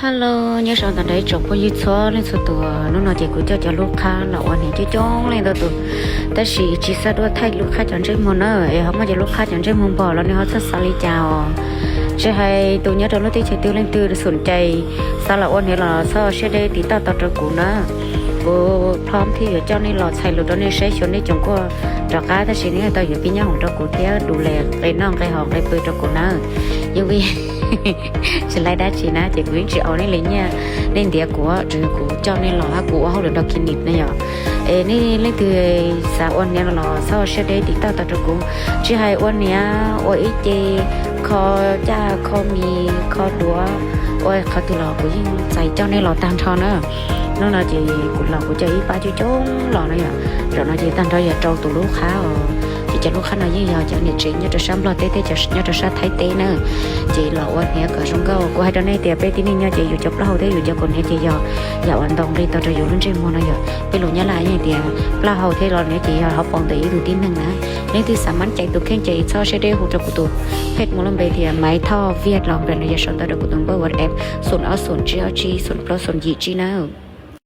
Hello, nyob zoo ntawm ib tsoom phooj ywg txhua leej txhua tus. Hnub no ces kuv coj cov lub qhab los ua hniav coob coob leej ntau tus, tab sis tsis xav dua thaij lub qhab cov ntsej muag na, es ho muaj cov lub qhab cov ntsej muag npog los nej ho txhob xav li cas os. Tsis hais tus nyob rau lub teb chaws twg leej twg xum cai xav los ua hniav los txhob siab deb tiv tauj tau rau kuv na. Kuv plob thiab yuav coj nej los txhais lus rau nej saib xyuas nej cov nkuaj rov qab, tab sis nej tau yuav pib nyob hoom rau kuv thiab du le nqe noj nqe haus nqe pw rau kuv na. Yeej vim tsis laib dab tsi na ces kuv yeej tsis au nej li nyiaj, nej ntiav kuv, tsuas yog kuv coj nej los hab kuv ua hauj lwm rau clinic na yom. Es nej leej twg xav ua hniav los txhob siab deb tiv tauj tau rau kuv, tsis hais ua hniav, ua ib ce, kho caj, kho mis, kho duav, ua qhov twg los kuv yeej txais coj nej los tag nrho na. Hnub no ces kuv los kuv coj ib pab coob coob los na yom. Zaum no ces tag nrho yog rau tus lub qhab os. Ces cov lub qhab no yeej yog cov niam tsev nyob rau sab Nplog teb thiab nyob rau sab Thaib teb na. Ces los ua hniav kom zoo nkauj. Kuv hais rau nej tias peb tib neeg nyob ces yus cov plaub hau thiab yus cov kaus hniav ces yog yam uas ntaus nqi tau rau yus lub ntsej muag no yom. Peb lus Nyab Laj yeej tias plaub hau thiab los hniav ces yog hauv paus ntawm ib tug tib neeg na. Leej twg xav mab cai tus kheej ces txhob siab deb hu rau kuv tus page muaj lub npe tias Maiv Thoj Viaj los npe no yog sau ntawv rau kuv tus npawb WhatsApp xoom ob xoom tsib ob tsib xoom plaub xoom yim tsib na.